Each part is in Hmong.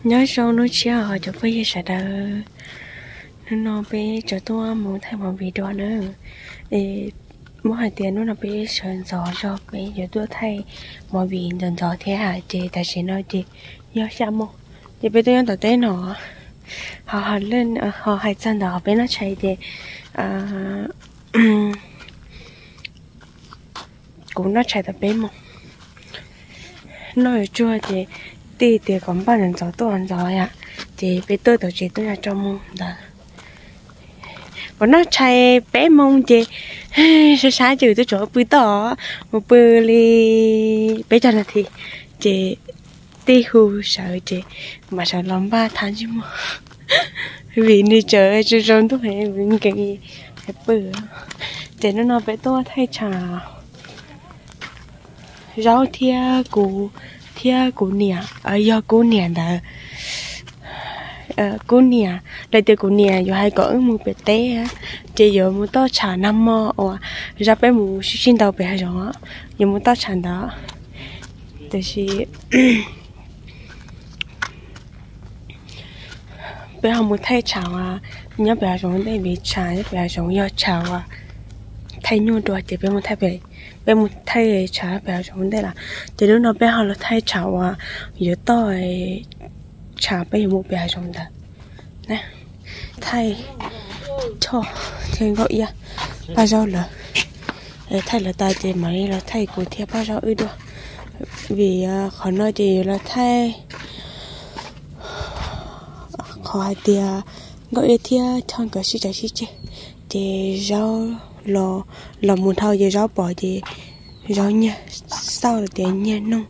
Nyob zoo hnub tshiab os cov phooj ywg sawv daws. Hnub no peb tseem tuaj mus thaij movie dua na. Es muab hais tias hnub no peb sawv ntxov zog peb yuav tuaj thaij movie ntxov ntxov thiab ces tam sim no ces yog xya moos ces peb tuaj nyob tom teb no. Ho hais txog ntawm peb noj tshais ces kuv noj tshais tau peb moos. Noj yuav tsuag ces tij tias kom npaj ntxov ntxov tuaj ntxov yom, ces peb tuaj tau tsev tuaj yog rau moos ntawd. Kuv noj tshais peb moos ces sab sab ces twb tseem pw toj, mus pw li peb caug nas this ces tij hu sawv ces mam sawv los npaj thav ntsej muag vim nws tseem tsaus ntuj heev, nkees pw. Ces hnub no peb tuaj thaij tshav Zaub thiab kuv, thiab kuv niam, yog kuv niam ntawd. Kuv niam, lawv tias kuv niam yuav hais kom wb mus pem teb, ces yuav mus toj tsham nag hmo uas Zaub peb mus sib sib ntaus pem hav zoov, yuav mus toj tsham ntawd. Tiam sis peb ho mus thaij tshav uas nyob pem hav zoov ua ntej vim tshav nyob pem hav zoov yog tshav uas thaij nyuaj dua ces peb mus thaij, peb mus thaij tshav pem hav zoov ua ntej lawm. Ces hnub no peb ho los thaij tshav uas yuav toj tshav peb yuav mus pem hav zoov ntawd. Thaij Choj thiab Nkauj Iab, Paj Zaub lawv. Thaij lawv tas ces mam li los thaij kuv thiab Paj Zaub wb dua. Vim qhov no ces yuav los thaij qhov hais tias Nkauj Iab thiab Choj nkawd sib cav sib ceg, ces Zaub los, los mus dhau ces Zaub pom ces Zaub nyiag, xauj tias nyiag noog,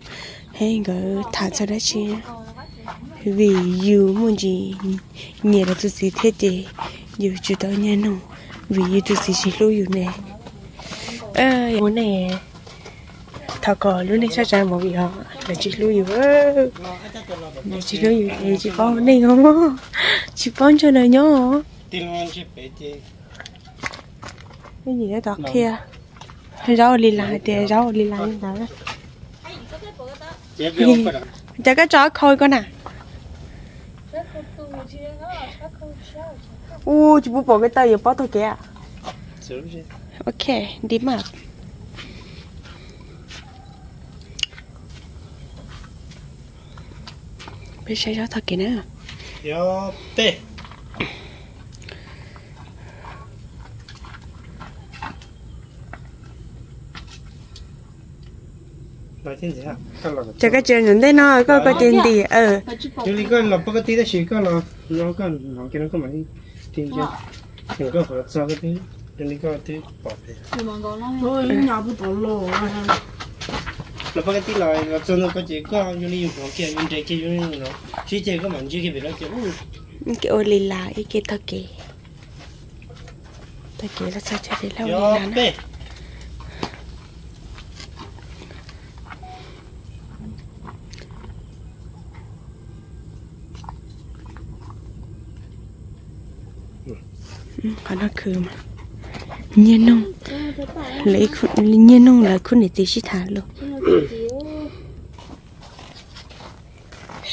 thiab nkawd tham txog dab tsi. Vim yus muaj ntsis nyiam lawv tus txiv thiab ces yus tsis tau nyiag noog, vim yus tus txiv tsis hlub yus ne. Mus nej, thov kom lub neej sab tsav mus vim os lawv tsis hlub yus. Lawv tsis hlub yus ces tsis paub ua neej os, tsis paub nrog lawv nyob. Ib yim tab tom qhia Zaub ua li las hais tias Zaub ua li las li ntawd. Cas koj tso khau ko na. Ua tsis pub pom kev taw yuav pob tog kev. Ok, di maj. Peb saib Zaub tog kev na. Ces koj tsis ntawm ntej no koj koj ces ntim. Yog li koj los poj koj tij tab sis koj los no koj hnov kiag no koj mam li ti ntsia. Koj qhov txog koj twb, yog li koj twb pom pem. Los poj koj tij los los txog no koj ces koj yog li yus hnov kiag yus nres kiag yus no sib ceg koj mam ntsia kiag pem no ces ua li las ib ke tog kev. Tog kev los txog chaw ces lawv ua li las na. Qhov no khwv mas nyiag noog, nyiag noog lawv khub niam txiv sib tham lus.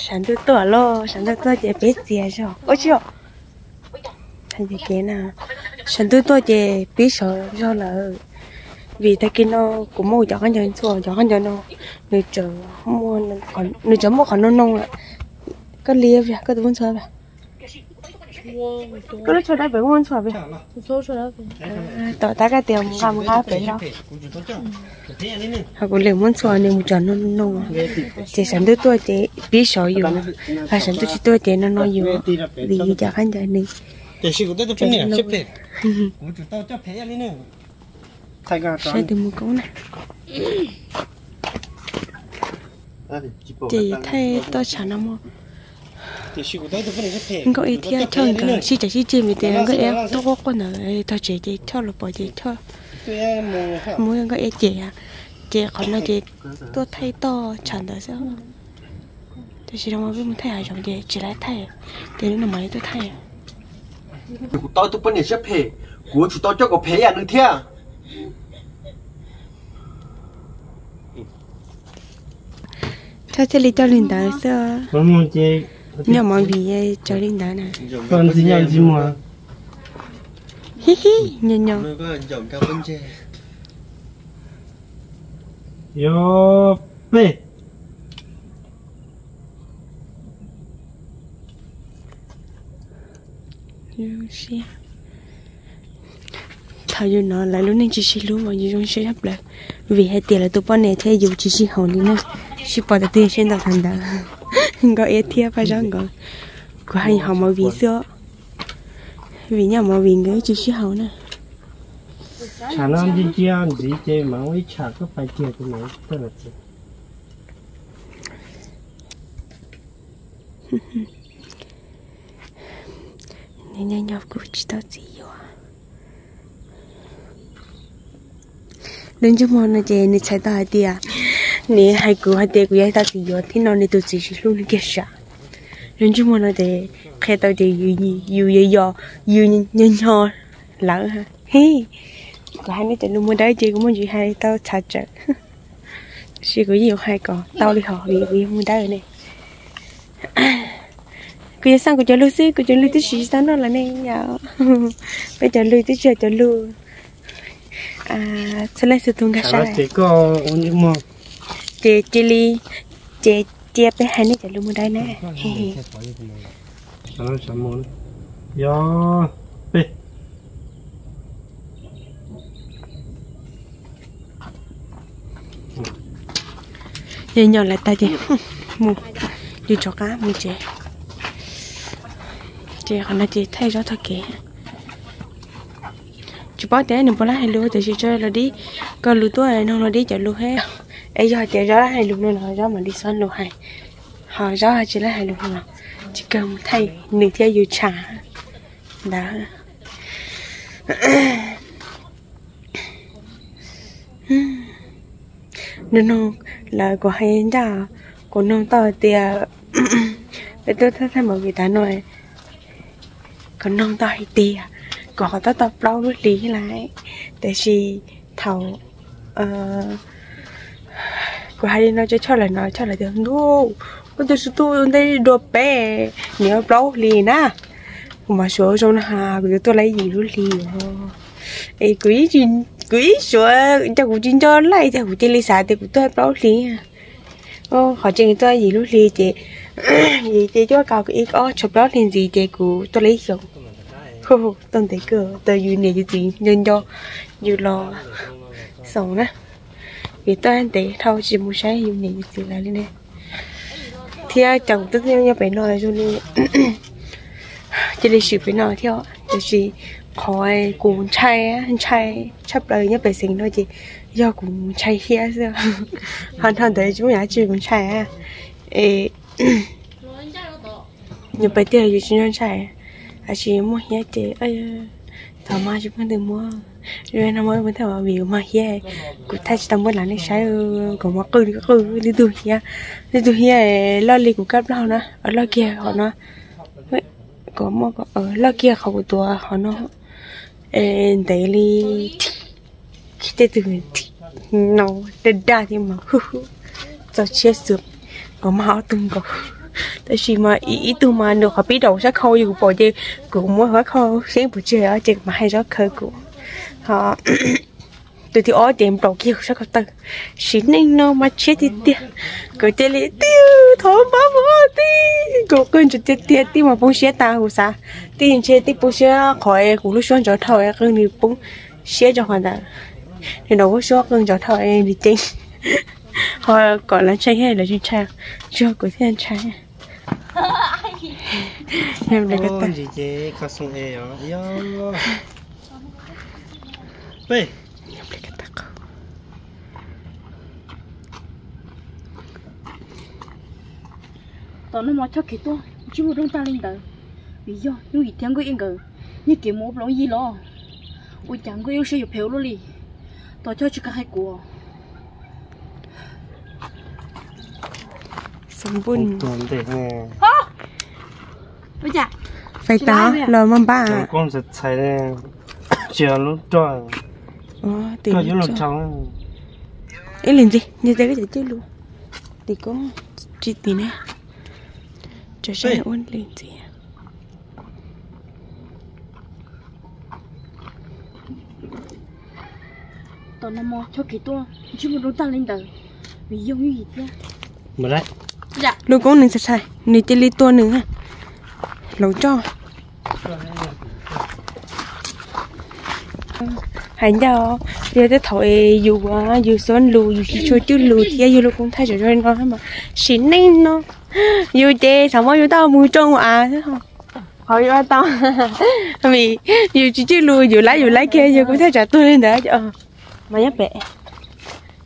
Sab ntuj tuaj los, sab ntuj tuaj ces peb txias zog ua tsi. Kev na, sab ntuj tuaj ces pib sov zog lawm. Vim tag kis no kuv muab cov khaub ncaws ntxhua, cov khaub ncaws no nws tseem muaj qhov noog noog lawm. Koj li, koj tus muab ntxhua. Koj lub tsho dawb pem muab ntxhua pem. Tom tab koj tias mus nqa mus nqa pem no. Ho kuv li muab ntxhua nws mus cov noog noog, ces sab ntuj tuaj ces pib sov yus, ho sab ntuj tsis tuaj ces no no yus, vim yus cov khaub ncaws nws. Saib tus mus koob na. Ces thaij toj tshav no mog. Nkauj Iab thiab Choj nkawd sib cav sib ceg vim tias Nkauj Iab tuaj quaj quaj ntawd tog tsev ces Choj los pom ces Choj muab Nkauj Iab cem, ces qhov no ces tuaj thaij toj tshav ntawd xwb. Tiam sis no peb mus thaij hav zoov ces tsis laib thaij, ces hnub no mam li tuaj thaij. Kuv tau tus poj niam siab phem, kuv yuav tsum tau coj kom phem ib yam nws thiab. Choj thiaj li coj li ntawd xwb. Nyob movie tsaws li ntawd na. Koj ntxim nyob ntxim muag. Hib hib, nyo nyo. Yog peb. Thaum yus no lawv lub neej tsis sib hlub mas yus zoo siab tshaj plaws, vim hais tias lawv tus poj niam thiab yus tsis sib haum li na. Sib pom tiag tiag sib ntaus tag ntawd, Nkauj Iab thiab Paj Zaub nkawd. Kuv hais hom movie xwb, vim nyob movie nkawd tsis sib haum na. Tsam no ntsia ntsia ntxiv ces mas ua ib tsam koj pais kiag tus no tawm los txiv. Nws nyob nyob kuj tsis tau txiv yuav. Lub ntsej muag no ces nws txhais tau hais tias, nws hais kuv hais tias kuv yuav tau txiv yuav thiab no nws tus txiv tsis hlub nws kiag sav. Lub ntsej muag no ces qhia tau tias yus yog yus nyo nyo lawm. Kuv hais nej cov lus muag dawb ces kuv muaj ntsis hais tau txhav tsawv, tab sis kuv yeej yuav hais kom tau li hos vim kuv yog muag dawb ne. Kuv yuav xaj kuv cov lus xwb, kuv cov lus twb tsis tau noj lawm ne yom. Peb cov lus twb tsis yog cov lus txhua leej txhua tus nkag siab. Ces cia li, ces cia peb hais nej cov lus muag dawb na. Yog peb. Yog nyo lawm tag ces mus, yus rov qab mus tsev. Ces qhov no ces thaij zaub tog kev. Tsis paub tias nws puas lab hais lus tiam sis tso los dib, koj lus tuaj noog los dib cov lus he. Es yog tias zaub lab hais lus no los zaub mam li xob lus hais, ho zaub tsis lab hais lus no los tsis kawg mus thaij nws thiab yus tshav ntawd. Nug nug lawv kuv hais ncaj, kuv nug tau tias peb tuaj thaij movie tas no, kuv nug tau hais tias kuv qhov tab tom plaub lub hli lawm, tiam sis thaum kuv hais li no tso choj lawm no choj lawm tias ntuj, koj tus xub tuj ntej dua peb, nws plaub hli na. Kuv mas suav zoo na has kuv yuav tuaj laib yim lub hli. Es kuv ib suav ces kuv tsis nco lawm tias kuv cia li xav tias kuv tuaj plaub hli. Qhov tseeb tuaj yim lub hli ces, ces cuaj kaum ib ob tshuav plaub hli ntxiv ces kuv tuaj laib xyoo. Tuaj ntev kawg tas yus niam yus txiv nco nco yus los xaus na. Vim tuaj ntev dhau tsis mus saib yus niam yus txiv lawv li ne. Thiab cas kuv twb nyob pem no zoo li cia li swm pem no thiab, tiam sis qhov kuv ntshai, ntshai tshaj plaws nyob pem xeev no ces yog kuv ntshai hiab xwb. Ho dhau ntawd tsis muaj yam dab tsi kuv ntshai. Es nyob pem tiag yus tsis ntshai, tab sis muaj hiab ces thov mas tsis muaj twg muab. No muab thaj vim kuv mag hiab, kuv thaij tsis tau muab lam nej saib, kuv muab qw li qw, tib tug hiab, tib tug hiab loj li kuv kab plaub na, loj kiag qhov no, kuv muab loj kiag qhov kuv tuav qhov no, ntev li, tej tug no daj daj thiab mas txaus siab xwb. Kuv mag ob tug nkaus, tab sis mas ib tug mas nws qhov pib daus sab khau yog kuv pom ces kuv muab sab khau xyeeb puas tsi ces kuv mas hais zov khawv kuv. Ho tus thib ob ces nplaum kiag kuv sab ko taw, sim neej no mas tshiab tiag tiag. Kuv cia li tib thov pab mus tib, kuv qw ntsuav tiag tiag tib mas poob siab tas kuv xav, tib ntshe tib poob siab qhov kuv lub suab ntxhov dhau qw nws poob siab rau qhov ntawd. Nws nov lub suab qw ntxhov dhau nws ceeb, ho kom lawv ntshai thiab lawv tsis ntshai, tsuas kuv thiaj ntshai. Tom no mas choj kev tuaj tsis muaj rooj tag li ntawd, vim yog Yooj Yim thiab Nkauj Iab nkawd nyiag kev mus ua plaub yig los. Ua cas Nkauj Iab lub siab yuav phem ua luaj li, tos choj tsis kam hais kuv. Xov npun. Fais tas los mas npaj. Ib leeg ntxiv, nws tias koj cov cwj lus tim koj tsis tim ne. Tso saib ua li ntxiv. Tom no mos chob kev tuaj ntsib mus rau tag li ntawd, vim yoog ywj yim thiab. Lub koob nws txhais txhais, nws cia li tua nws hloov roj. Hais ncaj, yog tej thaum es yus, yus xuav lus yus tsis tshua cwj lus thiab yus lub koob thaij tsom zoo li no mas sim neej no yus ces xav muab yus tau mus tsoo av. Qhov yuav tau, vim yus tsis cwj lus yus laib yus laib kiag yus kuj thiaj tsav tuag li ntawd. Mas nyob pem,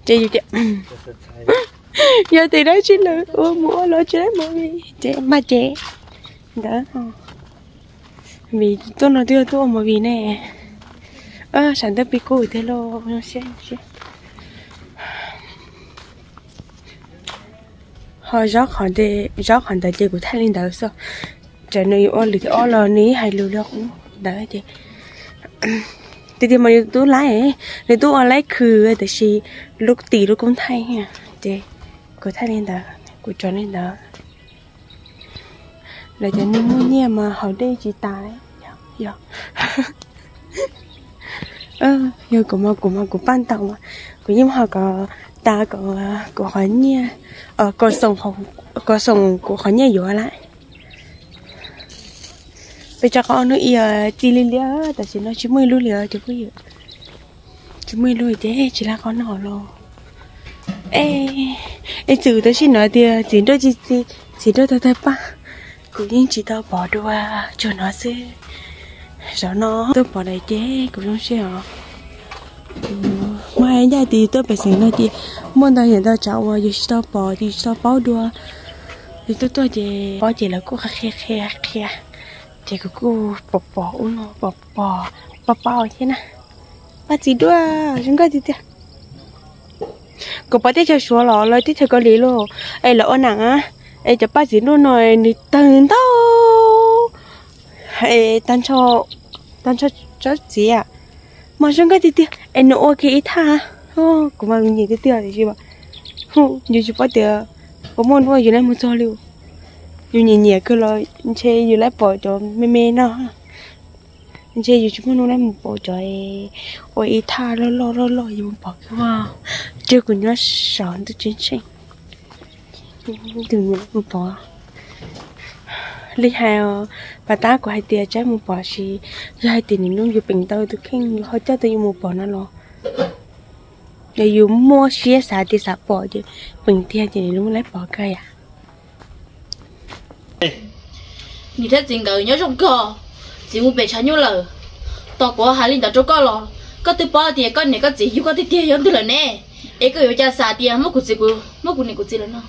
ces yus tias, yog tias dab tsi lawm ua mus ua los tsis laib movie ces mas ces ntawd. Vim tuaj no twb yog tuaj ua movie ne. Sawv ntawd pib kub tiag lauj, zoo siab. Ho zaub qhov ntawd ces kuv thaij li ntawd xwb. Txawm nws yuav ua lwm thib ob los nws ib hais lus li qub ntawd ces, tiag tiag mas yus tub laib, nws tub ua laib khwv tiam sis lub tim lub koob thaij ces kuv thaij li ntawd, kuv tso li ntawd. Lawv cov neeg muaj nyiaj mas haus dej tsis tas. Yog, yog kuv mas kuv mas kuv paj ntaus mas kuv yeej muab haus kom tas kom kuv qhov nyiaj, kom xoom kuv qhov nyiaj yuav lawm. Peb tso qhov hnub ib txi li liab tab sis no tsis muaj ib lub li os cov phooj ywg. Tsis muaj ib lub ces tsis laj qhov no los. Es txwm tab sis no tias txiv nrauj tsis txi, txiv nrauj tag tag paj, kuv yeej tsis tau pom dua, tsuas no xwb. Zaum no tuaj pom lawm ces kuv zoo siab os. Muaj ib ncaj tias yus tuaj pem xeem no ces muaj ntau yam ntau tsav uas yus tsis tau pom ces yus tsis tau paub dua. Yus tuaj tuaj ces paub ces lawv kuj qhia qhia qhia, ces kuv kuj pom pom ub no pom pom pab pab thiab na. Paj txiv duaj zoo nkauj tiag tiag. Kuv pom teb chaws Suav los lawv teb chaws Kaus Lim los es lawv ua nam, es cov paj txiv duaj no nws tawg ntau, tag nrho tsob txiv mas zoo nkauj tiag tiag es nws ua kiag ib thaj. Kuv mas nyiam tiag tiag tiam sis yus tsis paub tias puas muaj hnub yus laib mus txog li. Yus nyiam nyiam kawg los ntshe yus laib pom cov me me no. Ntshe yus tsis muaj hnub laib mus pom cov ua ib thaj loj loj loj loj yus mus pom kawg. Tsuas kuv nyob saum ntuj tseem tsheej, tus mus pom. Li hais, pas tab kuv hais tias tsaib mus pom sis yog hais tias nws hnub yus peem tau tus kheej yus ho coj tau yus mus pom no los, yog yus muaj siab xav tias xav pom ces peem tiag ces nws hnub laib pom kawg yam. Niam thiab txiv nkawd nyob zoo kawg, txiv mus pem tshav nyuj lawm. Tos kuv hais li ntawd rau koj los koj twb paub tias koj niam koj txiv yug koj tiag tiag yog leej twg lawm ne, es koj yuav ua cas xav tias muab kuv txiv, muab kuv niam kuv txiv lawm no.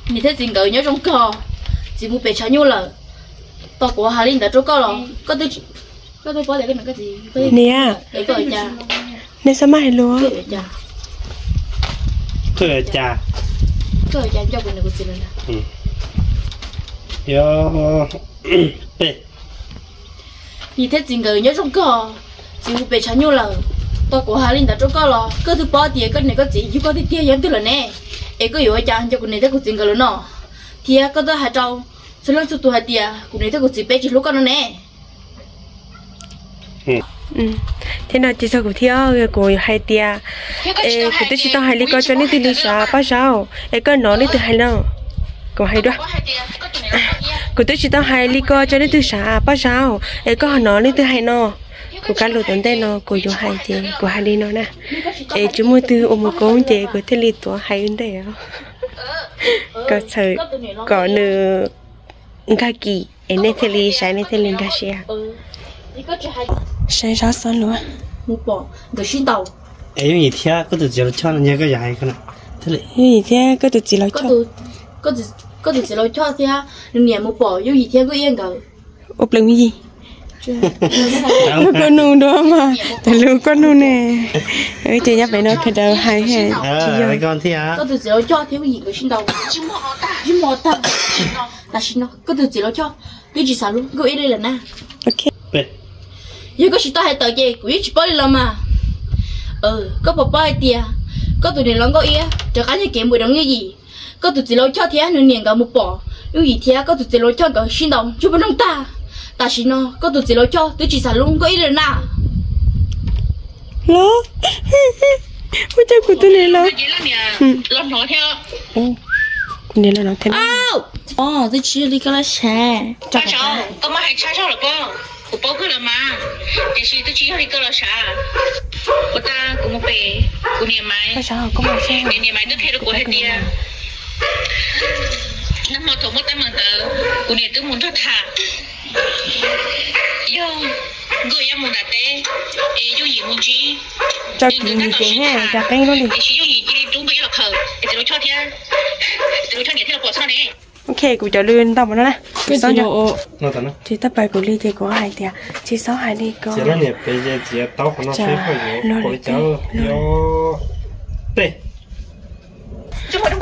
Niam thiab txiv nkawd nyob zoo kawg, txiv mus pem tshav nyuj lawm. Tos kuv hais li ntawd rau koj los koj twb paub tias koj niam koj txiv, niam, nej xav maj hais lus. Koj yuav cas? Koj yuav cas nco kuv niam kuv txiv lawm? Niam thiab txiv nkawd nyob zoo kawg, txiv mus pem tshav nyuj lawm. Tos kuv hais li ntawd rau koj los koj twb paub tias koj niam koj txiv yug koj tiag tiag yog leej twg lawm ne, es koj yuav ua cas nco kuv niam thiab kuv txiv nkawd lawm no? Thiab koj twb hais rau txhua leej txhua tus hais tias kuv niam thiab kuv txiv peb tsis hlub koj no ne. Thiab no ces txog kuv thiab, kuv hais tias, es kuv twb tsis tau hais li ko rau leej twg li sav Paj Zaub, es koj hnov leej twg hais no. Kuv hais dua, kuv twb tsis tau hais li ko rau leej twg sav Paj Zaub, es koj hnov leej twg hais no. Kuv kab lus tom ntej no kuv yuav hais ces kuv hais li no na, es tsis muaj twg ua mus koob ces kuv thiaj li tuav hais ua ntej os, kom txhawm kom nws nkag kim es nej thiaj li saib nej thiaj li nkag siab. Saib Zaub xeeb lus. Es Yooj Yim thiab koj tus txiv Laus Choj no nyiag koj yam hais ko na. Yooj Yim thiab koj tus txiv Laus Choj, koj tus txiv Laus Choj thiab nws niam mus pom Yooj Yim thiab Nkauj Iab nkawd ua plees Yooj Yim. Koj nug dua mas tas lus koj nug ne. Ces nyob pem no khaws daws hais tsis yog. Koj tus txiv Laus Choj thiab Yooj Yim nkawd sib ntaus, sib ntaus tag, tam sim no koj tus txiv Laus Choj twb tsis xav hlub Nkauj Iab li lawm na. Yog koj tsis tau hais tawm ces kuv yeej tsis paub li los mas. Koj puas paub hais tias Koj tus niam laus Nkauj Iab rov qab nyob kev mus deev Yooj Yim. Koj tus txiv laus Choj thiab nws niam nkawd mus pom Yooj Yim thiab koj tus txiv laus Choj nkawd sib ntaus ntsug poj nroog tag. Tam sim no koj tus txiv laus Choj twb tsis xav hlub Nkauj Iab lawm na. Los, ua cas kuv tus niam laus, kuv niam laus no thiab. Twb tsis yog li koj los sav. Koj muab hais tshaj zog los pob, kuv paub kawg los mas, tiam sis twb tsis yog li koj los sav. Ua tas kuv mus pem kuv niam Maiv, niam Maiv twb qhia rau kuv hais tias nag hmo thaum muaj teeb meem ntawd kuv niam twb mus nrog tham, yog Nkauj Iab mus nram teb es Yooj Yim mus ntsib, tiam sis Yooj Yim cia li rub Nkauj Iab los khawm es txiv laus Choj thiab, txiv laus Choj niam thiab los pom xwb no ne. Ok, kuv cov lus ntau mus no na. Ces tab pais kuv li ces kuv hais tias tsis txhob hais li ko.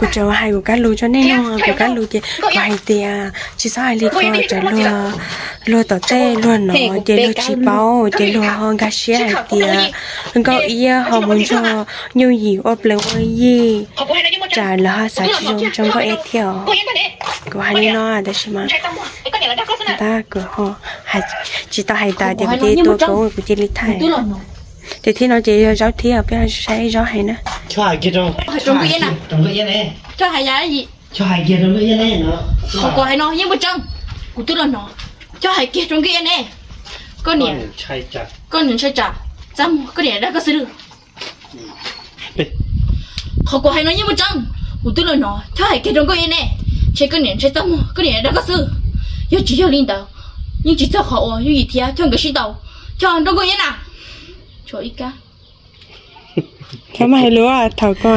Kuv tsuas hais kuv kab lus rau nej no, kuv kab lus ces kuv hais tias tsis txhob hais li ko, tsam luag tom tej luag no ces luag tsis paub ces luag ho nkag siab hais tias Nkauj Iab ho mus nrog Yooj Yim ua plees ua yi, tsam lawv ho xav tsis zoo rau Nkauj Iab thiab os. Kuv hais li no tab sis mas tab kuv ho tsis tau hais tas ces kuv cia li tua koob kuv cia li thaij. Ces thib no ces yog Zaub thiab, peb saib Zaub hais na. Koj hais kiag rau Nkauj Iab ne. Qhov kuv hais no yeej muaj tseeb, kuv twb los hnov. Koj hais kiag rau Nkauj Iab ne. Koj niam, koj niam ntshai tsam txaj muag koj niam dag koj xwb lawm. Qhov kuv hais no yeej muaj tseeb, kuv twb los hnov. Koj hais kiag rau Nkauj Iab ne, ntshe koj niam ntshai txaj muag koj niam dag koj xwb. Yog tsis yog li ntawd, yeej tsis txog qhov uas Yooj Yim thiab Choj nkawd sib ntaus. Koj nrauj Nkauj Iab na. Tshuav ib kab. Koj mas hais lus thaum ko.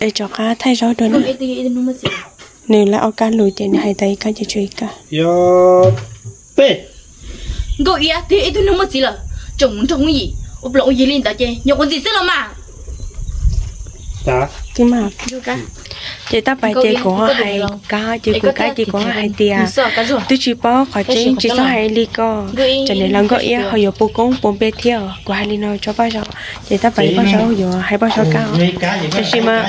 Es rov qab thaij Zaub dua na. Nws lawv ob kab lus ces nws hais tau ib kab ces tshuav ib kab. Yog peb. Nkauj Iab twb yog ib tug neeg muaj txiv lawm, tseem mus nrog Yooj Yim ua plees ua yi li ntawd ces nyuam qhuav ntxim xwb los mas. Ces tab pais ces kuv hais kab ces kuv kab ces kuv hais tias twb tsis paub qhov tseeb tsis txhob hais li ko, tsam niam laus Nkauj Iab ho yuav pub koob pub npe thiab. Kuv hais li no rau Paj Zaub ces tab pais Paj Zaub yuav hais Paj Zaub kab. Tab sis mas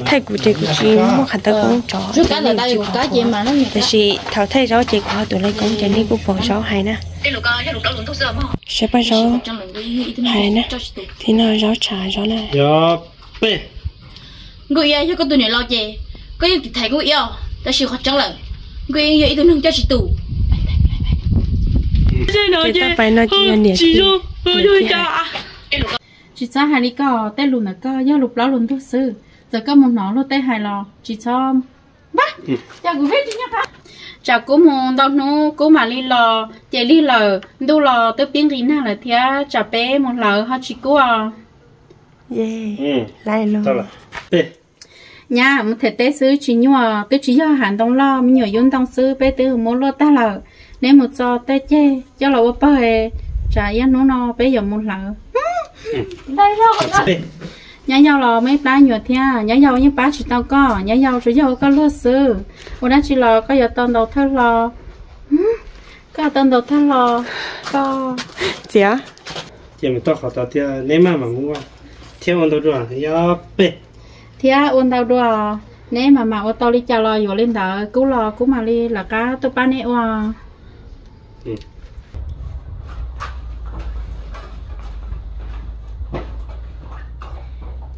thaij kuv ces kuv tsis muaj qhov tau koob rov, tab sis thaum thaij Zaub ces kuv ho tuav lawv koob ces nej kuj pom Zaub hais na. Saib Paj Zaub hais na, thib no Zaub tsham Zaub na. Nkauj Iab yog koj tus niam laus ces koj yeej tiv thaiv Nkauj Iab, tab sis qhov tseeb lawm Nkauj Iab yog ib tug neeg coj tsis tus. Ces tab pais no ces yog niam tsis zoo, tsis txhob hais li koj, tej lus ntawm koj yog lus plaub lus ntug xwb, txawm koj mus hnov luag tej hais los tsis txhob npab. Cas kuv pheej tsis nyiam qab. Tsam kuv mus ntau hnub kuv mam li los, ces lig lawm ntuj los twb pib nqis nag lawm thiab, tsam peb mus hlawv ho tsis kub os. Nyab mus them teb xwb tsis nyuaj, twb tsis yog hav ntoo loj, me nyuam yub ntoo xwb peb twb muab luaj tag lawm. Neb mus txo tej ceg coj los ua pawg, tsam ib hnub no peb yuav mus hlawv. Nyab yau los muaj ib plab nyuam thiab, nyab yau yeej pab tsis tau koj, nyab yau tsuas yog ua koj luag xwb. Ua dab tsi los koj yuav tau ntaus thawj hlo. Koj tau ntaus thawj hlo, koj txiav. Ces mus tau qhov tod tiag, neb maj mam mus ua thiab ua ntau dua, yog peb. Thiab ua ntau dua, neb mam mam ua tau li cas los yuav li ntawd, kub los kub mam li lawv qab tuaj pab neb ua.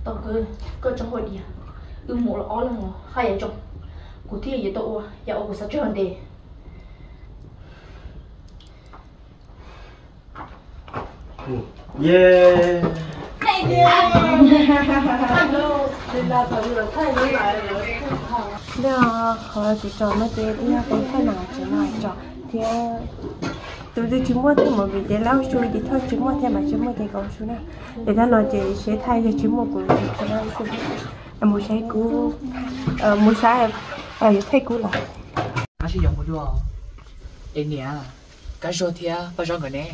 Tau kawg, koj tso hais tias wb mus los ob leeg los haj yam zoo, kuv thiaj li yuav tau ua yam uas kuv xav tsis hais ntes. Qhov kuv tso no ces yog kuv thaij nam tsev no tso thiab. Tus twg tsis muaj tej movie ces lawv ua su, ces thawj tsis muaj thiab mas tsis muaj ces kom ua su na. Ces tag no ces seb thaij yog tsis muaj kuv ces lawv ua su. Mus saib kub, mus saib, yuav thaij kub lawm. Ab, sib yuav mus dua. Es niam, Kab Zuag thiab Paj Zaub nkawd ne?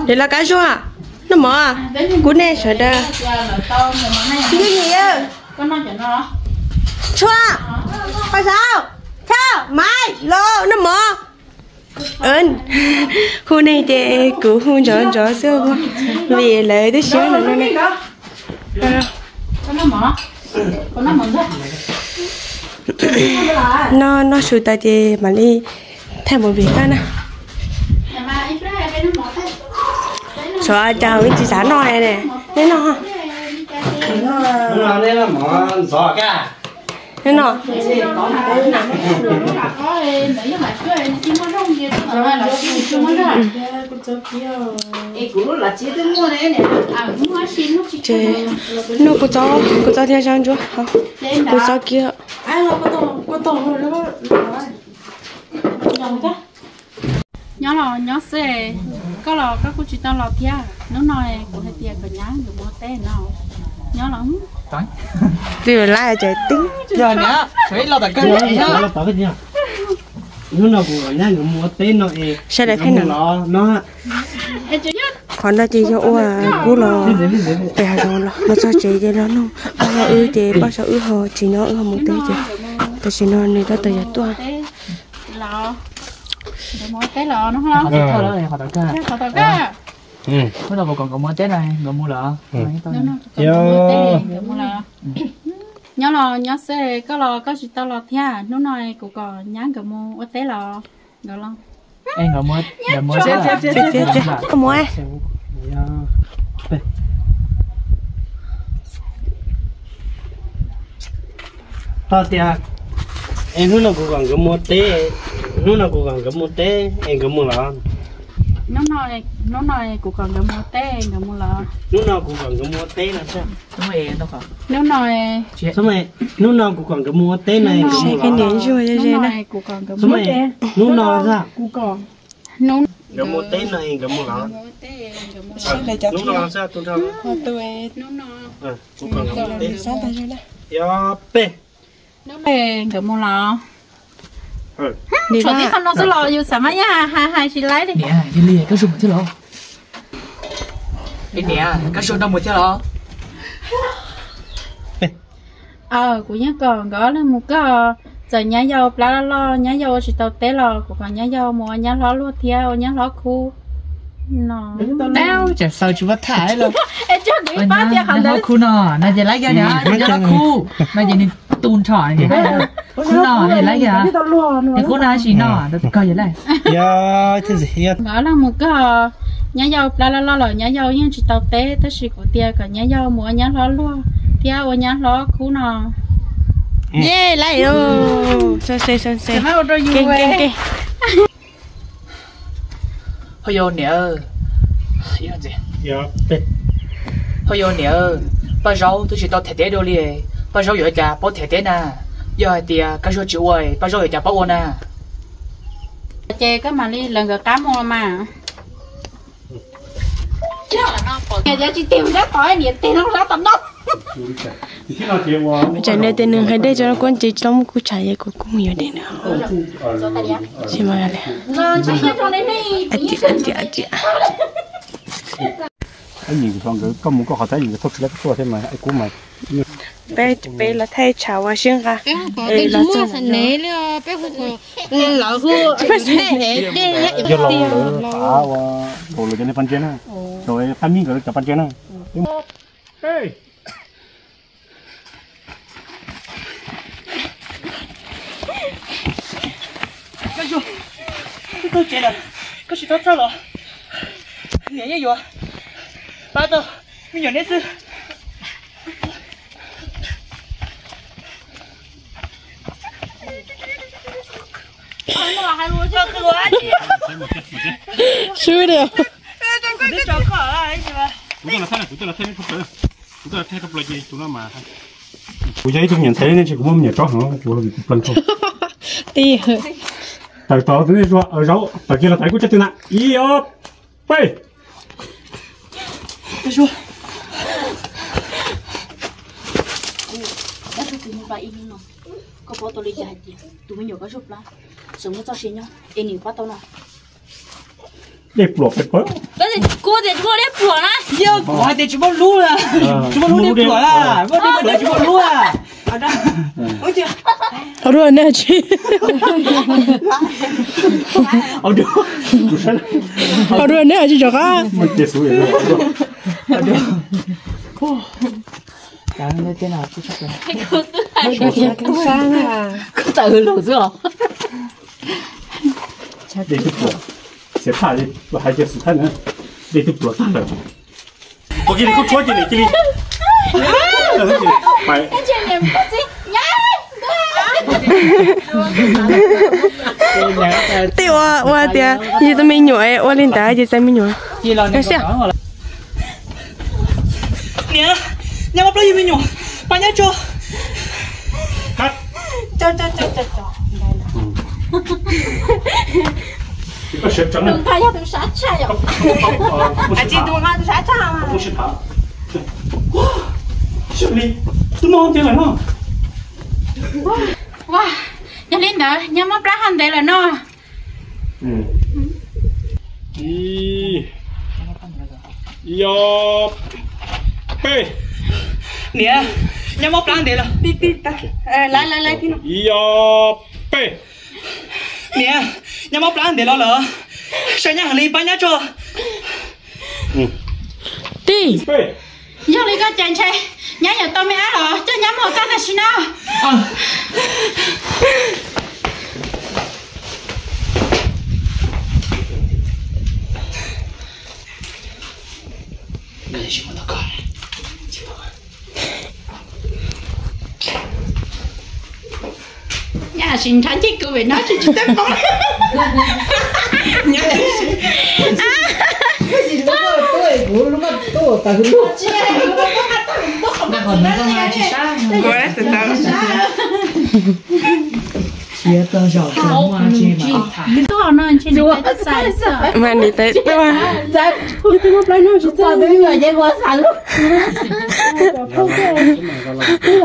Es los Kab Zuag, noj mov, kub nej sawv daws. Yooj Yim, Tshuaj, Paj Zaub, Thauj, Maiv, los noj mov. Hu nej ces kuv hu nrov nrov xwb vim lawv twb siab no ne. Noj noj su tas ces mam li thaij movie tag na. Xyov cas ib tsis xav noj ne, neb noj. Neb noj. Ces noj kuv txob, kuv txob thiab zab ntsuab, kuv txob kiag. Nyob los nyob xwb, koj los koj kuj tsis tau los thiab. Hnub no kuv hais tias kom nyab nkawd mus ua teb no. Nyob los twb lab cais tib. Hnub no kuv kom nyab nkawd mus ua teb no es sawv daws pheej los no. Qhov no ces yog ua kub los pem hav zoov los los txog tsev ces los nug poj nrog wb ces poj nrog wb ho tsis nyob wb ho mus teb ces tam sim no nws tab tom yuav tuaj. Nyob los nyob xwb, koj los koj tsis tau los thiab. Hnub no kuv kom nyab nkawd mus ua teb los. Koj mus. Tau tias, es hnub no kuv kom nkawd mus teb, hnub no kuv kom nkawd mus teb es nkawd mus los? Hnub no kuv kom nkawd mus teb nkawd mus los? Hnub no kuv kom nkawd mus ua teb no. Hnub no, hnub no kuv kom nkawd mus ua teb no nkawd mus los? Hnub no, nkawd mus teb no nkawd mus los? Hnub no, hnub no, kuv kom nkawd mus teb. Yog peb. Nkawd mus los? Tsuas tib qho no xwb los yus xav mas yaj hais hais tsis laib li. Niam, yog li koj zoo mus thiab los? Niam, koj zoo nrog mus thiab los? Aw, kuv yeej kom nkawd ob leeg mus kawg. Txawm nyab yau plab loj loj, nyab yau ua tsis tau teb los kuv kom nyab yau mus ua nyab hlob luag thiab ua nyab hlob khub no. Tsis muaj tham los. Nyab hlob khub no, no ces laib yog niam, nyab hlob khub no ces nws tu nrho. Khub no ces laib yog, nws khub no tab sis no koj yog laib. Nkawd ob leeg mus kawg, nyab yau plab loj loj los nyab yau yeej tsis tau teb, tab sis kuv tias kom nyab yau mus ua nyab hlob luag thiab ua nyab hlob khub no. Yej, laib. Ho yog niam, ho yog niam, Paj Zaub twb tsis tau them teb dua li, Paj Zaub yuav cas paub them teb na? Yog hais tias Kab Zuag tsis ua, Paj Zaub yuav cas paub ua na? Ces koj mam li lawv nkawd qab mus los mas. Tsam nws tes nws hais dej tso kuv ntses tsis tau muaj kuv tshav es kuv kuj mus yuav dej na. Tsis mas li. Peb, peb los thaij tshav ua sib nqa. Yog los lawv qav ua, los cov niag paj ntsia na, cov qab mib nkawd cov paj ntsia na. Koj tsis tau txhawj los? Niam yeej yuav pab tau me nyuam neb xwb. Swb diam. Kuv yog ib tug me nyuam ntxhais ne, ntshe kuv muaj me nyuam tsob heev, kuv los vim kuv plees kawg. Tawm tom tus nej Zuag, Zaub, tawm kiag los thaum kuv coj twg na. Ib ob peb. Koj paub tau li cas hais tias tus me nyuam Kab Zuag plab, tseem muaj txoj sia nyob es nws pab tau no? Dej pluam pem pawg. Kuv tias tsis muaj dej pluam na. Yog kuv hais tias tsis muaj lub na. Tsis muaj lub dej pluam na. Muaj dej pluam tsis muaj lub na. Au dua, nej tsis, au dua, nej tsis rov qab. Kuv tawm hws lus xwb os. Dej twb pluav, txiav thaj li hais tias xub thaj na, dej twb pluav tag lawm. Ua kiag li koj tshuab ces nws cia li. Tej ua ua tias yus tus me nyuam ua li ntawd ces txais me nyuam. Xia, niam, nyab mob plab yug me nyuam, pab nyab tso. Tus nqa yog tus sab tshaj yom? Tsis tus nqa tus sab tshaj mas. Twb mob tiag lawm no. Ua, yog li ntawd nyab mob plab ho ntev lawm no. Ib, ib ob, peb. Niam, nyab mob plab ntev lawm. Ib ob, peb. Niam, nyab mob plab ntev los lawm. Saib nyab heev li, pab nyab tso. Tij, yog li koj ces ntshe nyab yuav tau me ab los coj nyab mus txaj tam sim no. Nyab sim nrhav ncej kws vem no tsis tsis txawj pom. Mas nim tawm tuaj.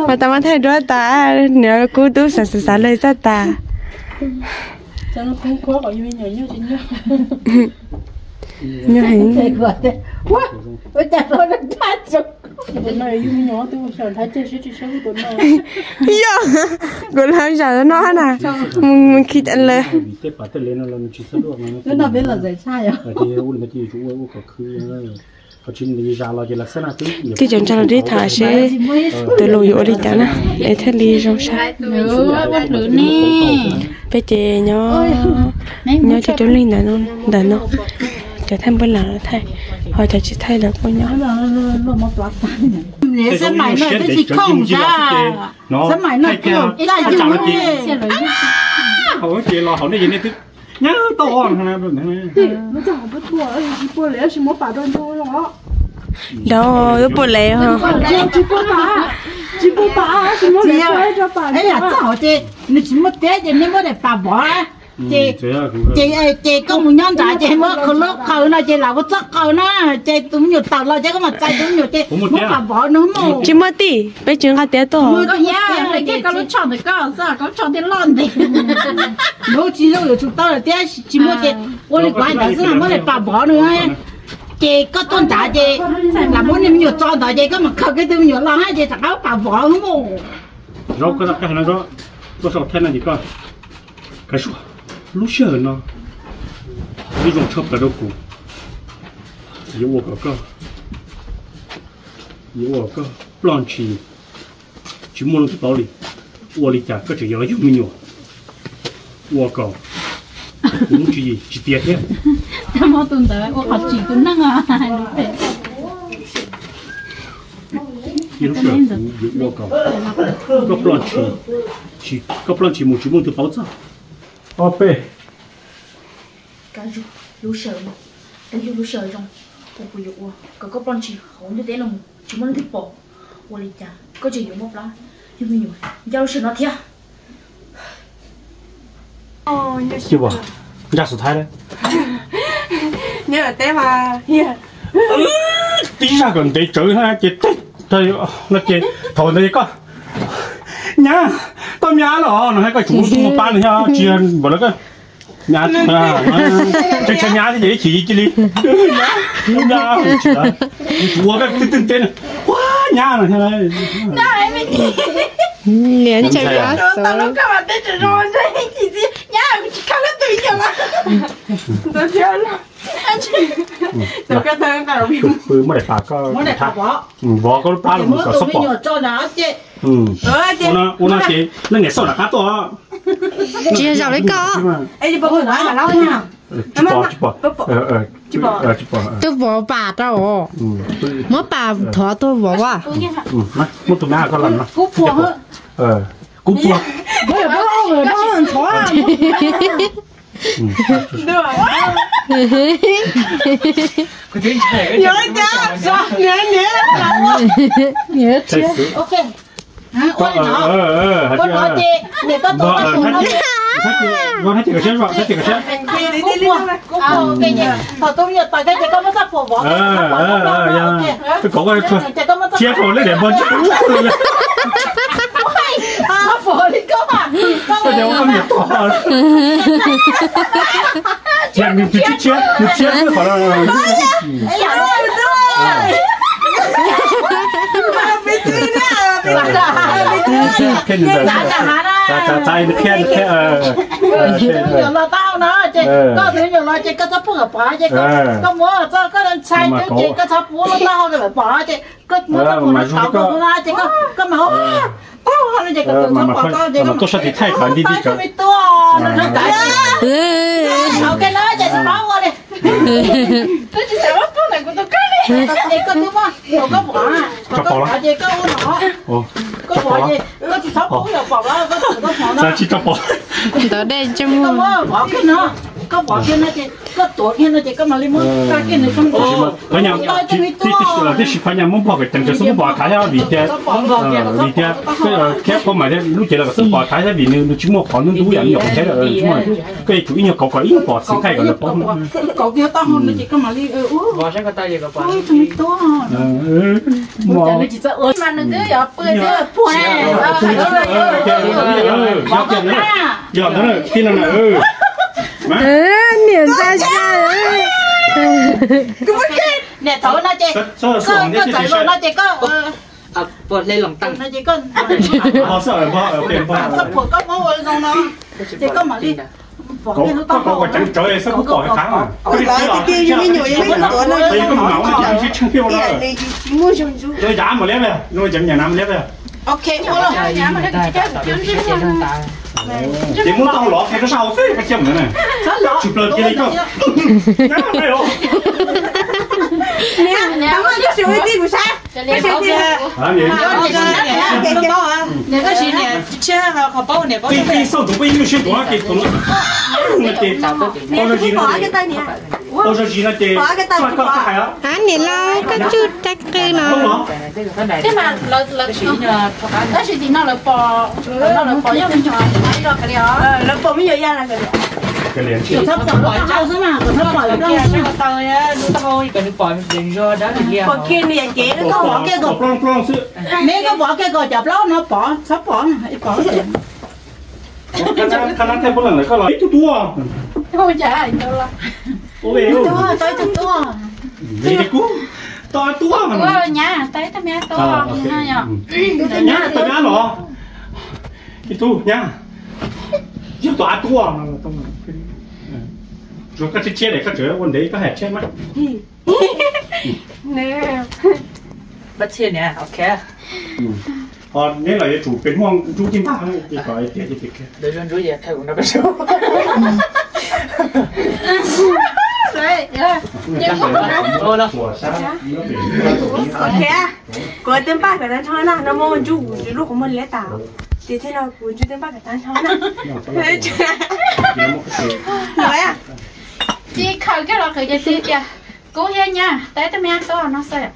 Mas tas mas thaij duab tas, nws kub tub xav xav xav lawm txaj tas. Nyob heev. Yog, kuv los zaum no na, mus khi tas lawm. Tij cov ntsa los dib tham seb tus lus yuav ua li cas na, es thiaj li zoo sab. Peb ces nyob, nyob cov cov lij ntawm no, cov thaij npawb las los thaij, ho cov tsis thaij lawm kuj nyob. Nrau, yuav puas lev ho. Nws tsis muaj teb ces nej muab daim pam vov. Ces koj mus nyob nrad ces muab qhov lub qhov no ces lam ua txoj qhov na, ces tus me nyuam tawm los ces koj mam txais tus me nyuam ces muab pam vov nws mus. Tsis muaj tij, peb tsis nqa tiav tuaj. Koj lub tsho ntawm koj xwb, koj lub tsho thiaj loj ntev. Lub tsis zoo yuav tsum tau lawm thiab, tsis muaj ces ua li kuv hais ntawd xwb, muab daim pam vov nws. Ces koj tuaj nrad ces lam muab niag me nyuam tso ntawd ces koj mam khaws kiag tus me nyuam los hab ces rov qab pam vov mus. Zaub koj tau qab hais no, tuaj sau thaij no ces koj, Kav Suab, lub sij hawm no twb zoo tshaj plaws rau kuv. Yuav ua kom koj, yuav ua kom koj ploj ntshis, tsis muaj leej twg paub li. Ua li cas koj tseem yuav los yug me nyuam? Ua kom kuv lub tswv yim tsis tiav thiab. Tus ntawd ua qhov tsim tus neeg. Ib lub sij hawm kuv yuav ua kom koj ploj ntshis, koj ploj ntshis mus tsis muaj leej twg paub txog. Ob peb. Kav Suab, lub sij hawm no twb yog lub sij hawm zoo uas kuv yuav ua kom koj ploj ntshis hauv ntiaj teb no mus tsis muaj leej twg pom. Ua li cas koj tseem yuav mob plab yug me nyuam ncaj lub sij hawm no thiab? Ncaj xus thaib, tib zaj kom ntev tsawv ces, no ces thaum ntawd koj, nyab, koj me ab los no koj tsuas muab pab nws thiab tsis npaum no koj, nyab, tsawg tsawg nyab thiab ces ib chim cia li, nyab, tsis ua koj twb twb teb, ua Nyab no thiab. Niam ntshe yuav xav. Pw muab daim pam koj, vov koj lub plab los mus kom xob pom. Ua no ces leej niam xauj nram qab tuaj. Tsis yog zaum li koj. Tsis pom, tsis pom. Tsis pom. Tuaj vov pam rau. Muab pam thov tuaj vov a. Muab tus nab koj los no. Kuv puas. Thiab rau lej daim npog ntsej ub. Koj niam tos, nws tshiab tshiab, nws tshiab xwb qhov no. Qhia nws ntawd, txav txav nws qhia, nws qhia. Koj tus me nyuam los ces koj txhob pub kom pom ces koj muab txoj koj ntshai ces koj txhob pub lub taub hau kom pom ces koj muab txoj pum no kauv koj no ces koj mas ua taub hau no ces koj tus txhob pom koj ces koj tuaj sab tiv thaij qhov nti nti kawg. Hauv kej no ces tsis paub ua li. Twb tsis xav muab pub ntawm kuv tus koj li. Ces koj twb muab, koj pom ces koj ua no. Koj pom ces koj tsis txhob pub los pom koj tus txhob pom no. Tsis txhob pom. Ntawd dej ntsej muag. Koj muab vov kiag no, koj vov kiag no ces koj tuav kiag no ces koj mam li muab tag kiag nws tso. Tib si phaj nyaj muab npog kom ceev, tsis xub muab pom thav thiab vim tias, vim tias thiab koj mas thiab lub cev los kom xub pom thav thiab vim nws tsis muaj qhov ntub ntub yam me nyuam qhov tsheb lawm, tsis muaj. Koj yuav tsum ib nyuag kauv kom ib nyuag pom xwb thaij kom lawv paub. Kauv kiag taub hau no ces koj mam li ua. Mas nws twb yuav pw twb puag ne. Yog ntawd tij no na. Niam ntxa zaj. Niam thaum no ces koj txawm los no ces koj no ces koj, koj phuam koj muab ua zoo no ces koj mam li Koj kauv kom ceev tsawv xwb kuv pom qab mas. Koj mus mam ua no ces nws tsis tsheej thiab ua no. Zoo li cas mus liab, zoo li cas me nyuam na mus liab. Ces muab tau lov kiag rau sab hauv xwb koj cia mus na. Tshwm plaws kiag li koj. Tij xauj tus peb ib nyuag siab ntuav ces tus no, tus no ces pau zog zis no ces, pau zog zis no ces koj hais os. Niam laus, koj tsuj rab qw no. Tab sis tim no lawv pom, tim no lawv pom yog me nyuam ib lo kav liam. Lawv pom me nyuam yaj na. Kom txhob pom lub taub hau xwb mas, kom txhob pom lub taub hau. Pom kiag nws yam cev, koj vov kiag kom, neb koj vov kiag kom cov plaub no pom, txhob pom, pom. Qhab nab thaij puab leej lawm koj los ib tug tuaj. Tau ib tug tuaj. Nyab, tau ib tug me nyab tuaj. Nyab, tau me nyab los. Ib tug nyab. Yog tus av tuaj. Tsuas koj tshiab tshiab es koj tseem ua ntev koj hais tshiab mas. Neb los yuav tsum pem muaj ntsub tij npaj kom tiav. Kuv tej npaj kom tag nrho na, no muaj ntsub kuv lub qhov muag liab tas. Ces thiaj no kuv ntsub tej npaj kom tag nrho na. Tsis khaws kiag los qhwv ces txiv tias, kuv yog nyab, tau ib tug me nyab tuaj no xwb.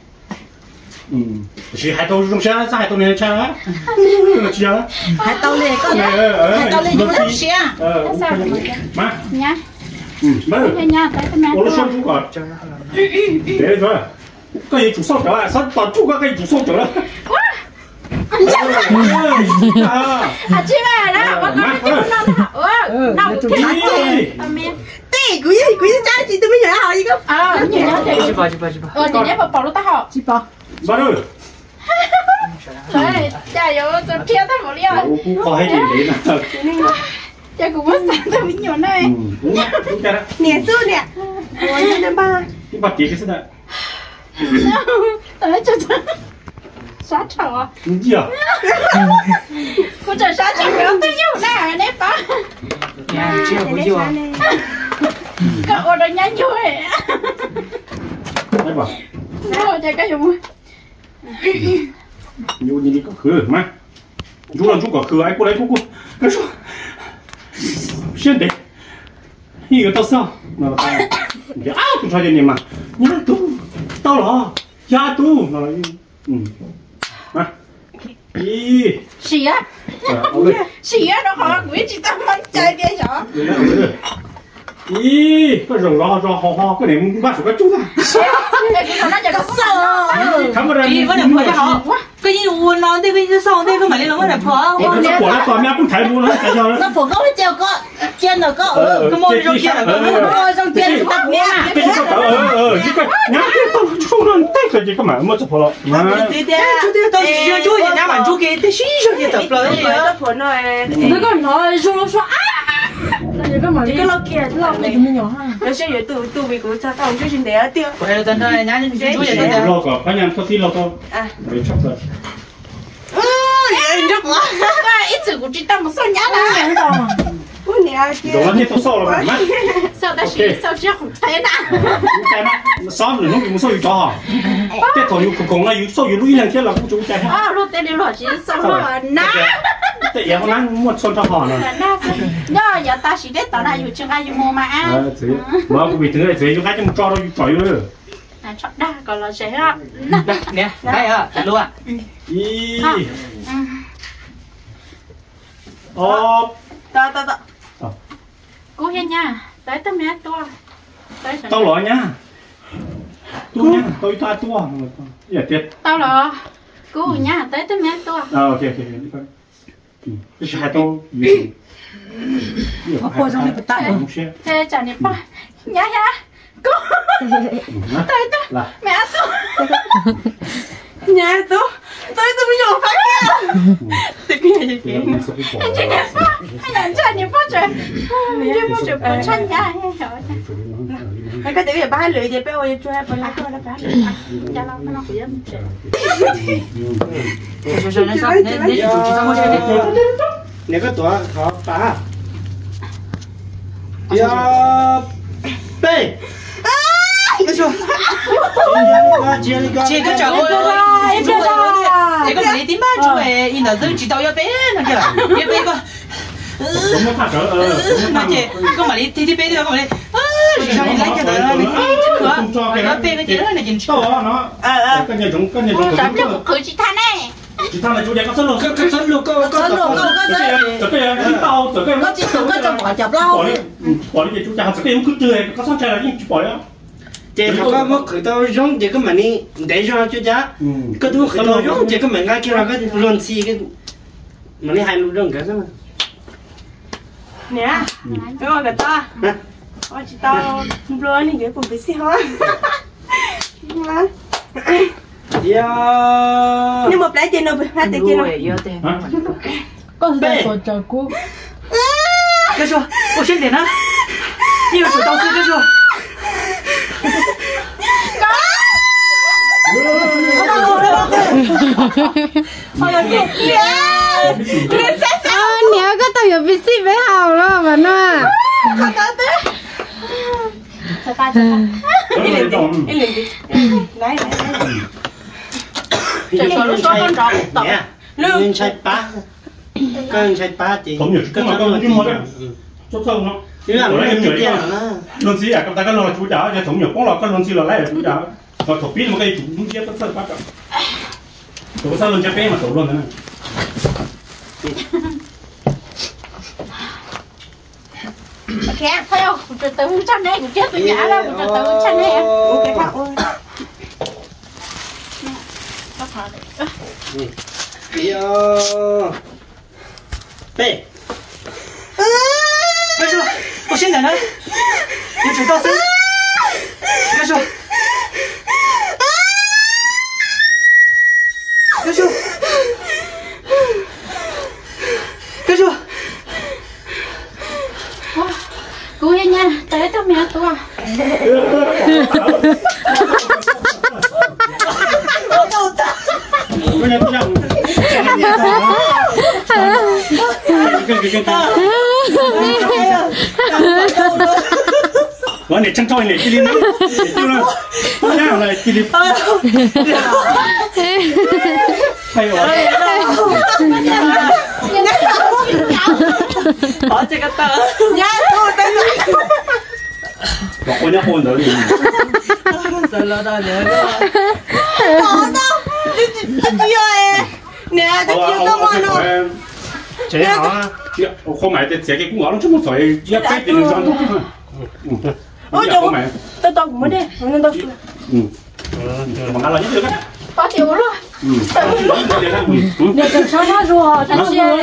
Tab sis hais tau zoo siab, hais tau nws ntshai. Hais tau li, hais tau li zoo siab. Ua lub suab ntsub kom. Koj yuav tsum xauj rawv, txhob tos tsuj koj, koj yuav tsum xauj rawv. Tej kuv yeej, kuv yeej tsa tsis tus me nyuam hauv. Tsis pom, tsis pom, tsis pom. Cas yuav txaus rhiab tag npaum li os. Ua kub qho hais tias ntev no. Cas kuv muab xav tau me nyuam na. Niam xub niam. Ib npag tiav xwb na. Sab tshauv. Kuv tseem sab tshauv kuv twb yug na neb pab. Koj ua rau nyab yug. Ces koj yuav mus. Ntsuj los ntsuj kom khwv mas. Ntsuj los ntsuj kom khwv es kuj la kuj kuj. Siab ntev. Yeej yuav tau xauj. Tus ntshe niam mas, nyab tub, tau los, yog tub no. Sim, sim rau qhov kuv ib tsis tau cai tias yog. Ib, koj zaum zov zov ho ho koj niam npaj saum koj cub tag. Koj yeej ua no ntej koj yeej xauj ntej koj mam li los muab daim phuam. Koj pom lawv tos me pub thaiv mus no. Koj pom koj cia koj cia ntawm koj, koj muaj zoo cia ntawm koj, zoo cia ntawm koj. Nyab tau los tsuj no ntej koj ces koj mam muab txoj phuam los. Tau tsis zoo tsuj ces nyab mam ntsuj kev tej sib zog ces tawm plaws. Koj hnov zoo suab. Koj los kiag los kiag tus me nyuam. Los siab yuav tu tu vim kuv txog tau ntsuj tsis ntev tiag. Los kom phab nyas txhob tib los tau. Ib txwm kuv tsis tau mus xauj nyab na. Xauj tab sis xauj siab qhov teb na. Xob lwm hnub yus mus xauj yus cov hos. Tej thaum yus khoom khoom no yus xauj yus lub ib leeg thiab los kuj tsis ua cas thiab. Luag tej li luag tsis xauj luag na. Tej iav hauv nab muaj txhua nrho hos no. Nyob yav tag sim deb tod na yus tsis nqa yus mus mas. Mas kuv vim twg txiv yus nqa coj mus tso rau yus tsom yus. Tso dag kom los ze. Dag niam, dag os, lua. Ib, ob. Kub thiab nyab, tau ib tug me nyab tuaj. Tau los nyab. Tub nyab, tau ib tug tuaj. Tau los, kub nyab, tau ib tug me nyab tuaj. Tab sis hais tau, ua zoo li puas tau. Tsam niam pog, nyab, nyab, kub, tau ib tug me nyab tuaj. Nyab tuaj, tau ib tug me nyuam fab kiag. Ntshai niam pog, ntshai niam pog tseem, niam pog tseem poob tshaj nyab. Koj tias wb yuav pab hab lwm ces peb ua yuav tsuag pab lwm. Niam koj tuav qhov pas. Yog peb. Tsis koj tsam ua, es koj mam li tib npaj tsuag ib ntawd xwb tsis tau yog peb no kiag, yog peb koj no ces koj mam li tig tib peb twb koj mam li, zis zog li laib kiag ntawd li, yog peb koj ces no ces tsis tau. Tsis tau na, tsuas tias koj txhob luag, koj txhob luag, koj txhob luag, koj txhob luag, koj txhob luag, koj txhob luag, koj txhob luag, koj txhob luag, koj txhob pom cov plaub. Pom li ces tsuas cas txawm koj yuav muab khwv twg koj txhob ntshai los yeej tsis pom li. Ces thaum koj muab khwv tau zoo ces koj mam li ntev zog tsuas cas, koj twb muab khwv tau zoo ces koj mam nqa kiag los koj luag ntxhi, mam li hais lus rau nkawd xwb. Niam, ua kom tau, ua tsis tau nplua neeg yuav pum pes xij hov. Yog nej mus plab ces no, plab tes ces no. Koj tsis tau txaus raws kuv. Koj sua, ua siab ntev na. Yeej yuav tsum tau xwb koj sua. Niam, koj tau yuav pes xij peb haus los mas no. Ntshai pab, koj ntshai pab ces koj txhob luag. Luag ntxhi, koj luag tsuv cas, thaum me nyuam poob los koj luag ntxhi los lawm tsuv cas, thaum pib los koj yuav tsum ntsia txhawj pab kom, thaum koj xav luag ntsia peb mas tau luag ntawd na. Kuv tsuas tawv tshaj neb, kuv thiab tus nyav los kuv tsuas tawv tshaj neb. Peb. Koj sua, ua siab ntawm na. Yuav tsum tau xwb. Koj sua. Koj sua. Ua niam tseeb tso niam cia li, niam coj no, nyab no cia li. Los qhua nyob qhua ntawd li. Niam, twb cia tau mog no. Qhua mas tias txiav kiag kuv ua lub tsis muaj txhom, yog peb tis nws zog nrog. Ua cov, tau tau kuv muab dej, ntau. Pab tias ua luaj. Niam tseem sab nab zuag, sab ntsuab.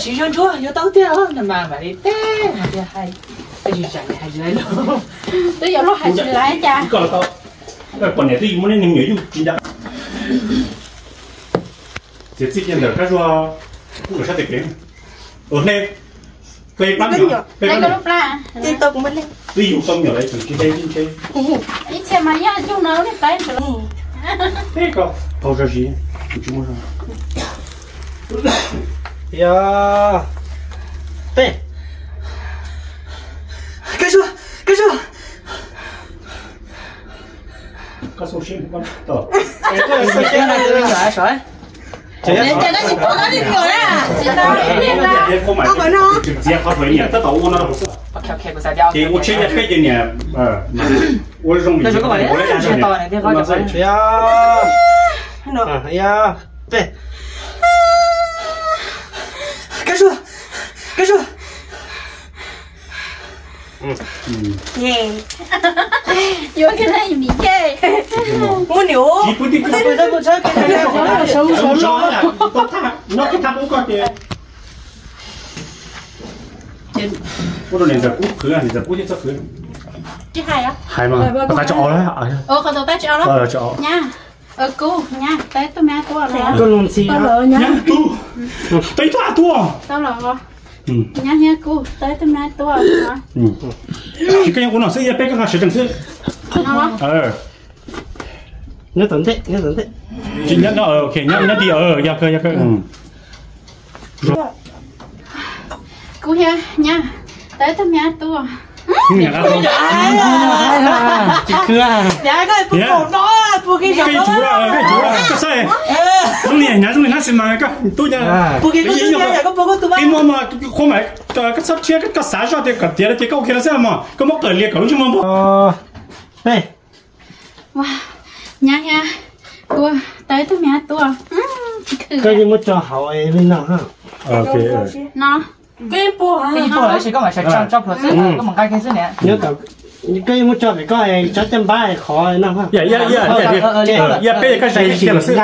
Siv zog ntsuab yuav tau tiag, no mas mam li teb hais tias hais, tsis zam hais tsis lais los. Twb yuav luag hais tsis lais cas. Pom niam twb muab nej niag me nyuam yuj tsis nco. Txiav txij kiag ntawm Kab Zuag kuj sab tes kev. Hle, hle plab nyuam, hle plab nyuam. Twb yug tau me nyuam lawm tseem tsis hle tib ntshe. Ib txhia mas yog yug no nej plab ntawd. Peb ko, qau zog zis, tsis muaj zog. Yog, peb. Kab Zuag, Kab Zuag. Koj xu siab, koj tau. Koj xu siab, koj tsis pom qab li nyuam na. Txiav qhov thuav niam tab tom ua no rau xwb. Ces ua tsheb ya peb ces niam ua zoo li ua Kab Zuag, Kab Zuag. Yuav kiag na mi ke. Muaj niam. Ua rau niam ntxawm kub khwv, niam ntxawm kub thiab txhob khwv. Hais mas, qhov tau tso os. Nyab, kub, nyab, tau ib tug me nyab tuaj los. Nyab tub, tau ib tug me nyab tuaj. Nyab thiab kub, tau ib tug me nyab tuaj. Koj nyob ua no xwb, yog peb koj nqa sawv tsees xwb. Nyob tom ntej, nyob tom ntej. Nyob tim, yog kawg, yog kawg. Kub thiab nyab, tau ib tug me nyab tuaj. Koj tsuav, koj tsuav, koj xav, zoo li nyab zoo li nab xis mas koj tub nyab. Ib muaj mas qhua mas koj txhob thiab koj xav zoj tias kom tiav no ces koj ua kiag los xwb mas koj muab qawm lias kom lub ntsej muag npog. Nyab thiab kub, tau ib tug me nyab tuaj. Koj yeej muab tso hauv li no ha. No. Koj yeej muab tso pem koj tsob caj npab qhov no. Yog peb koj zais kiag los xwb.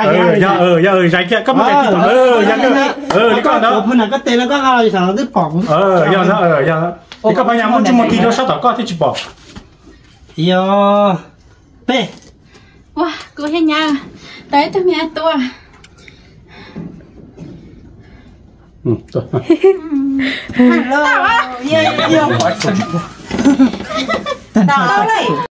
Yog zais kiag koj muab zais kiag, li koj ntawd. Koj pab nyas muab ntsej muag tig rau sab tom koj thiaj tsis pom. Yog peb. Ua, kub thiab nyab, tau ib tug me nyab tuaj.